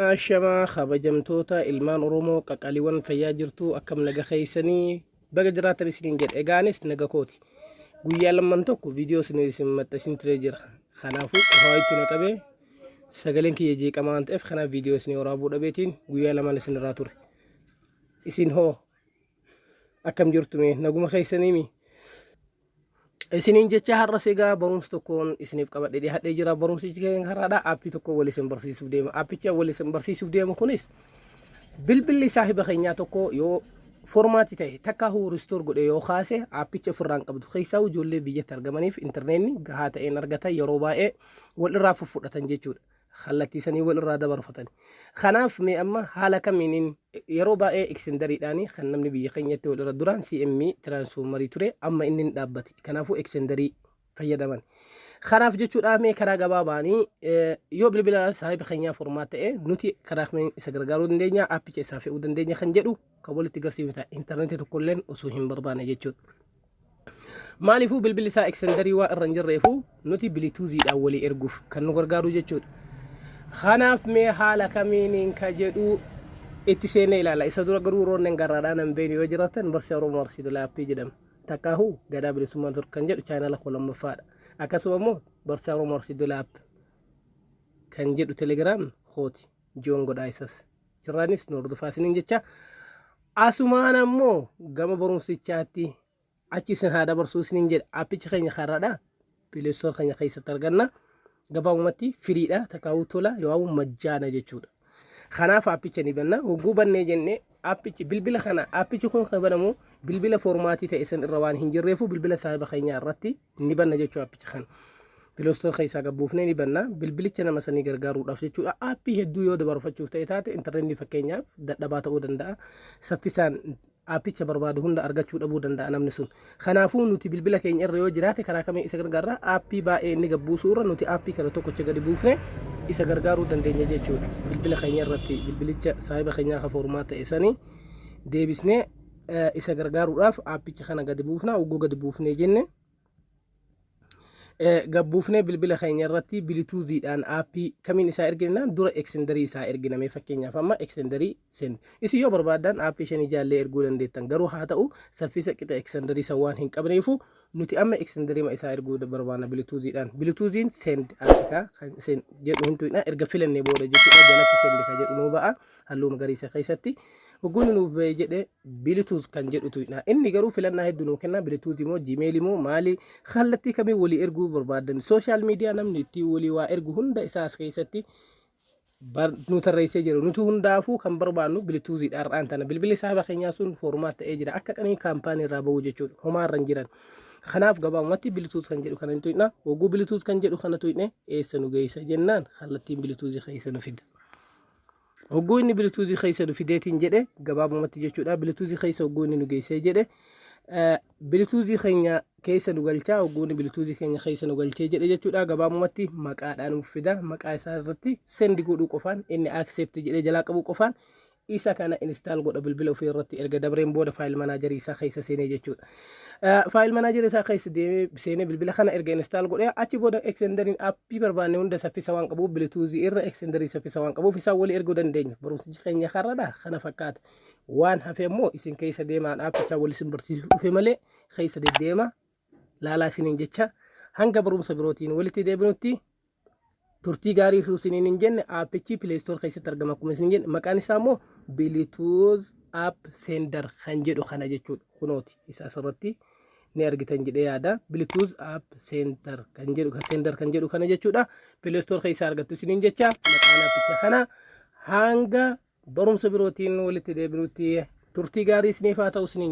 Ashamaa kabajamtoota ilmaan Oromoo qaqqaaliiwwan, fayyaa jirtu? Akkam, naga keessanii? Baga jiraatan isiniin jedha. Egaanis naga kooti. Guyyaa lamman tokko viidiyoo isin maxxansin turee jira. Kanaafuu qofaa itti na qabee sagaleen kiyya jeeqamaa waan ta'eef, kanaaf viidiyoo isin waraabuu dhabeetiin guyyaa lamaan isin irraa ture. Isin hoo akkam jirtu mee? Naguma keessaniimi? Isiniin jecha har'as egaa barumsa tokkoon isiniif qabadhee dhiyaadhee jira. Barumsichi keenya har'aadha. Aappii tokko wal isin barsiisuuf deema. Aappicha wal isin barsiisuuf deemu kunis bilbilli saahiba keenyaa tokko yoo format ta'e, takka restore godhe yoo kaase, aappicha ofirraan qabdu keessaa ijoollee biyyatti argamaniif intarneetni gahaa ta'een argatan yeroo baay'ee wal irraa fuffudhatan jechuudha. Kallattii sanii wal irraa dabarfatan. Kanaaf mee amma haala kamiiniin yeroo baay'ee Xenderiidhaan kan namni biyya keenyatti wal irra duraan CM Transformerii ture, amma inni hin dhaabbate. Kanaafuu Xenderii fayyadaman. Kanaaf jechuudha, mee karaa gabaabaanii yoo bilbila saahiba keenyaa format ta'e nuti karaa kamiin isa gargaaruu dandeenya, aappicha isaa fe'uu dandeenya kan jedhu kan walitti garsiifne ta'a. Intarneetii tokkolleen osoo hin barbaanne jechuudha. Maaliifuu bilbilli isaa Xenderii waa irra hin jirreefu nuti Bluetoothiidhaan walii erguuf kan nu gargaaru jechuudha. Kanaaf mee haala kamiiniin ka jedhu itti seenee ilaala. Isa dura garuu roonneen garraadhaan hin beekne yoo jiraatan, Barsiisaa Oromoo Arsiidoo Laappii jedhama. Takkaahuu Gadaa Bilisummaan Tur kan jedhu chaanala koo lammaffaadha. Akkasuma immoo Barsiisaa Oromoo Arsiidoo Laapp kan jedhu Telegram kooti. Join godhaa isas. Jiraanis nu hordofaa isiniin jecha. Asumaan ammoo gama barumsichaatti achi isin haa dabarsuu isiniin jedha. Aappichi keenya karaadha. Play Store keenya keessatti arganna. Gabaabumatti freedha. Takkaawuu tola yoo majjaana jechuudha. Kanaaf aappicha ni banna. Hogguu bannee jenne, aappichi bilbila kana, aappichi kun kan banamu bilbila format ta'e san irra waan hin jirreefu bilbila saahiba keenyaa irratti ni banna jechuudha aappicha kana. Play Store keessaa gabbuufnee ni banna. Bilbilicha nama sanii gargaaruudhaaf jechuudha. Aappii hedduu yoo dabarfachuuf ta'e taate, intarneetni fakkeenyaaf dadhabaa ta'uu danda'a. Saffisaan aappicha barbaadu hunda argachuu dhabuu danda'a namni sun. Kanaafuu nuti bilbila keenya irra yoo jiraate karaa kamiin isa gargaarra? Aappii baay'ee inni gabbuusuu irra nuti aappii kana tokkocha gadi buufnee isa gargaaruu dandeenya jechuudha. Bilbila keenya irratti bilbilicha saahiba keenyaa ka format ta'e sanii deebisnee isa gargaaruudhaaf aappicha kana gadi buufna. Ogguu gadi buufnee jenne, gabbuufnee bilbila keenya irratti Bluetoothiidhaan aappii kamiin isaa erginaan dura Xenderii isaa erginame. Fakkeenyaaf amma Xenderii send isin yoo barbaaddan aappii shanii jaallee erguu dandeettan, garuu haa ta'u saffisa qixa Xenderii san waan hin qabneefu nuti amma Xenderii isaa erguu barbaanna Bluetoothiidhaan. Bluetoothiin send aappii kan send jedhu hin tuqna. Erga filannee booda jechuudha, jalatti send kan jedhu nuu ba'a halluu magariisa keessatti. Hogguun nuuf ba'e jedhe, Bluetooth kan jedhu tuqna. Inni garuu filannaa hedduu nuu kenna. Bluetooth immoo, Gmail immoo, maali, kallattii kamiin walii erguu barbaadan, social media namni ittiin walii waa ergu hunda isaa as keessatti nu tarreessee jiru. Nuti hundaafuu kan barbaannu Bluetoothiidha. Har'aan tana bilbilli saahiba keenyaa sun format ta'ee jira, akka qanii kaampaanii irraa ba'uu jechuudha, homaa irra hin jiran. Kanaaf gabaabumatti Bluetooth kan jedhu kana hin tuqna. Hogguu Bluetooth kan jedhu kana tuqne, eessa nu geessa jennaan, kallattiin Bluetoothii keessa nu fida. Hogguu inni Bluetoothii keessa nu fideetiin jedhe, gabaabumatti jechuudha, Bluetoothii keessa hogguu inni nu geessee jedhe, Bluetoothii keenya keessa nu galchaa. Hogguu inni Bluetoothii keenya keessa nu galchee jedhe jechuudha, gabaabumatti maqaadhaan nuuf fida. Maqaa isaa irratti send godhuu qofaan, inni accept jedhee jalaa qabuu qofaan, isa kana install godha bilbila ofii irratti erga dabreen booda file managerii isaa keessa seenee jechuudha. File managerii isaa keessa deemee seenee bilbila kana erga install godhee, achi booda Xenderiin aappii barbaanne hunda saffisa waan qabuuf, Bluetoothii irra Xenderii saffisa waan qabuuf isaan walii erguu dandeenya. Barumsichi keenya har'aadha kana fakkaata. Waan hafe immoo isin keessa deemaan aappichaa wal isin barsiisuuf dhufe malee keessa deddeema laalaa isiniin jecha, hanga barumsa birootiin walitti deebinutti turtii gaarii osoo isiniin hin jenne, aappichi Play Store keessatti argama akkuma isin jenne. Maqaan isaa immoo Bluetooth App Sender kan jedhu kana jechuudha. Kunooti isa asirratti ni argitan jedhee yaada. Bluetooth App Center kan jedhu, Sender kan jedhu kana jechuudha. Play Store keessaa argattu isiniin jecha maqaan aappicha kana. Hanga barumsa birootiin walitti deebinutti turtii gaarii isiniif haa ta'u isiniin.